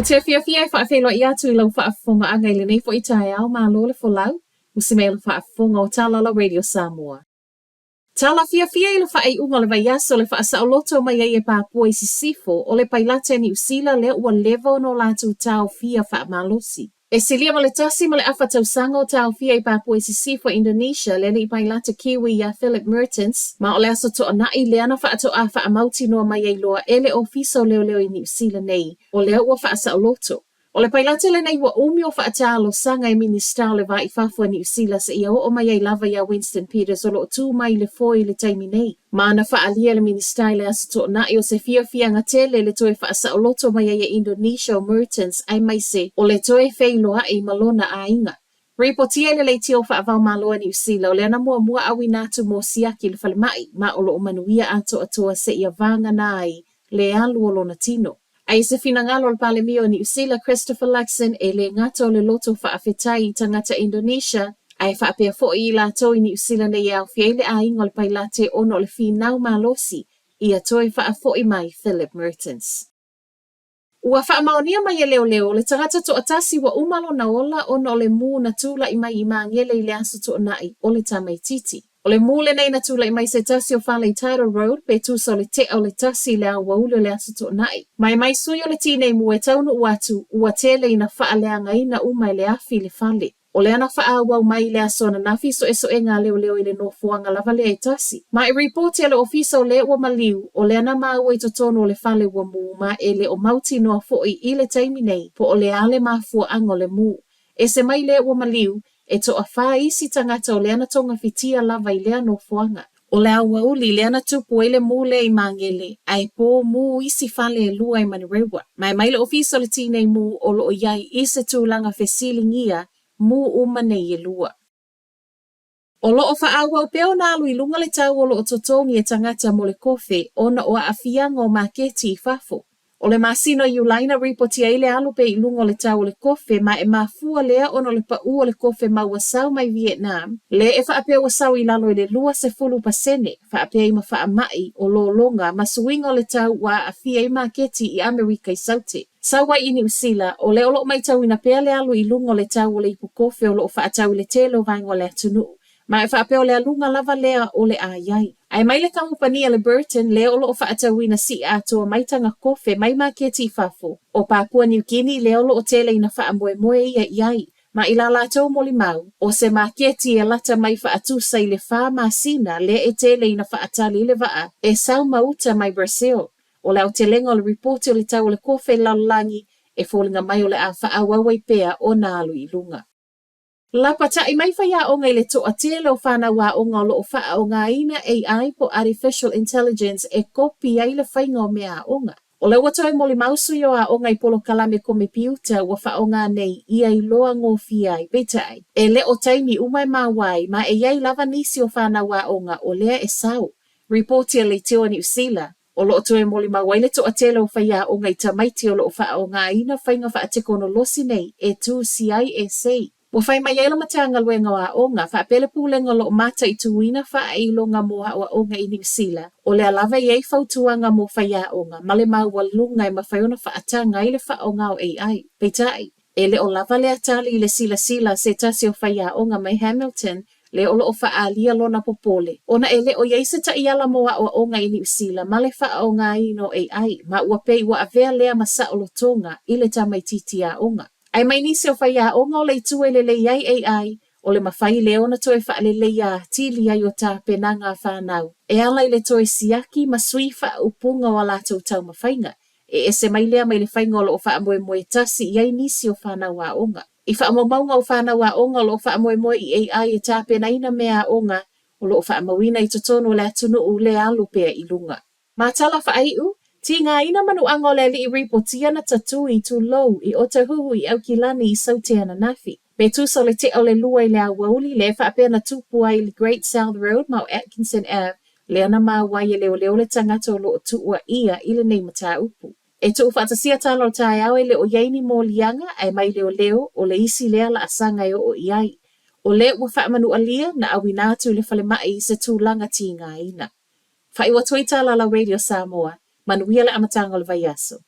te fiafia e faafeiloai atu i lau faafofogaaga i lenei foi taeao, malo le folau, usi mai le faafofoga o Talala Radio Samoa. Tala fiafia i le faaiuga o le vaiaso le faasaoloto mai ai e Papua i Sisifo o le pailate a Niu Sila lea ua leva ona o latou taofia faamalosi. E silia ma le 1.5 tausaga o taofia i Papua i Sisifo, Indonesia, le alii pailate Kiwi ia Philip Mehrtens, ma o le Aso Toonai lea na faatoa faamautinoa mai ai loa e le Ofisa o Leoleo i Niu Sila nei, o lea ua faasaoloto. O le pailate lenei ua umi o faatalosaga e Minisita o le Va i Fafo a Niu Sila seia oo mai ai lava ia Winston Peters o lo o tu mai i le foe i le taimi nei. Ma na faaalia e le Minisita i le Aso Toonai o se fiafiaga tele le toe faasaoloto mai ai e Indonesia o Mehrtens aemaise o le toe feiloai ma lona aiga. Ripotia i le leitio faava-o-Malo a Niu Sila o lea na muamua auina atu mo siaki i le falemai ma o lo o manuia atoatoa seia vagana ai le alu o lona tino. A i se finagalo o le Palemia o Niu Sila, Christopher Luxon, e le gata o le loto faafetai i tagata Indonesia, ae faapea foi i latou i Niu Sila nei e aofia ai le aiga o le pailate ona o le finau malosi ia toe faafoi mai Philip Mehrtens. Ua faamaonia mai e leoleo le tagata toatasi ua uma lona ola ona o le mū na tulai mai i Magele i le Aso Toonai o le tamaitiiti. O le mū lenei na tulai mai se tasi o fale i Tidal Road pe tusa o le tea o le 1 i le aoauli o le Aso Toonai. Ma e mai sui o le tinei mū e taunuu atu ua tele ina faaleagaina uma e le afi le fale. O lea na faaauau mai i le aso ananafi suesuega a leoleo i le nofoaga lava lea e tasi. Ma e ripoti a le ofisa o le ua maliu, o lea na maua i totonu o le fale ua mū ma e le o mautinoa foi i le taimi nei po o le a le mafuaaga o le mū. Ese mai le ua maliu, e toafā isi tagata o lea na togafitia lava i lea nofoaga. O le aoauli lea na tupu ai le mū lea i Magele, ae pō mū isi fale e lua i Manurewa. Ma e mai le ofisa o le tinei mū o lo o i ai i se tulaga fesiligia mū uma nei e lua. O lo o faaauau pea ona alu i luga le tau o lo o totogi e tagata mo le kofe ona o aafiaga o maketi i fafo. O le masina o Iulai na ripotia ai le alu pea i luga o le tau o le kofe ma e mafua lea ona o le paʻū o le kofe maua sau mai Vietnam, lea e faapea ua sau i lalo i le 20%, faapea ai ma faamai o lologa ma suiga o le tau ua aafia ai maketi i Amerika i Saute. Sau ai i Niu Sila, o lea o lo o maitauina pea le alu i luga o le tau o le ipu kofe o lo o faatau i le tele o vaega o le atunuu, Ma e faapea o le aluga lava lea o le a i ai. Ae mai le kamupani a le Burton lea o lo o faatauina sii atoa mai taga kofe mai maketi i fafo o Papua Niu Kini lea o lo o tele ina faamoemoe ia i ai. Ma i la latou molimau, o se maketi e lata mai faatusa i le fa masina lea e tele ina faatali ai le vaa e sau ma uta mai Brazil. O le aotelega o le ripoti o le tau o le kofe i le lalolagi e foliga mai o le a faaauau ai pea ona alu i luga. Lapataʻi mai faiaoga i le toatele o fanau aoga o lo o faaaogaina AI po Artificial Intelligence e kopi ai le faiga o mea aoga. O lea ua toe molimau sui o aoga i polokalame komepiuta ua faaaoga nei ia iloa gofie ai. Peitai, e le o taimi uma e maua ai ma e i ai lava nisi o fanau aoga o lea e sao. Ripoti a Leitio a Niu Sila, O lo o toe molimau ai le toatele o faiaoga i tamaiti o lo o faaaogaina faiga faatekonolosi nei e tusi ai essay. Ua fai mai ai le Matagaluega o Aoga, faapea le Pulega o lo o mataituina faailoga mo aoaoga i Niu Sila, o lea lava e i ai fautuaga mo faiaoga ma le maualuga e mafai ona faataga ai le faaaoga o AI. Peitai, E le o lava lea tali i le silasila a se tasi o faiaoga mai Hamilton lea o lo o faaalia lona popole, ona e le o i ai se taiala mo aoaoga i Niu Sila ma le faaaogaina o AI, ma ua pei ua avea lea ma saolotoga i le tamaitiiti aoga. Ae mai nisi o faiaoga o le itu e lelei ai AI, o le mafai lea ona toe faaleleia atili ai o tapenaga a fanau e ala i le toe siaki ma sui faaupuga o a latou taumafaiga E ese mai lea mai le faiga o lo o faamoemoe tasi i ai nisi o fanau aoga. I faamaumauga o fanau aoga o lo o faamoemoe i AI e tapenaina mea aoga o lo o faamauina i totonu o le atunuu le alu pea i luga. Ma tala faaiu, tigaina manuaga o le alii ripotia na tatū i Tulou, i Otahuhu, i Aukilani, i Saute ananafi. Pe tusa o le tea o le 2 i le aoauli, lea e faapea na tupu ai i le Great South Road ma o Atkinson Ave, lea na maua ai e leoleo le tagata o lo o tuuaia i lenei mataupu. E tuufaatasia tala o le taeao e le o i ai ni moliaga, ae mai leoleo, o le isi lea laasaga e oo i ai. O lea ua faamanualia, na auina atu i le falemai i se tulaga tigaina. Faaiu atu ai tala a la Radio Samoa, manuia le amataga o le vaiaso.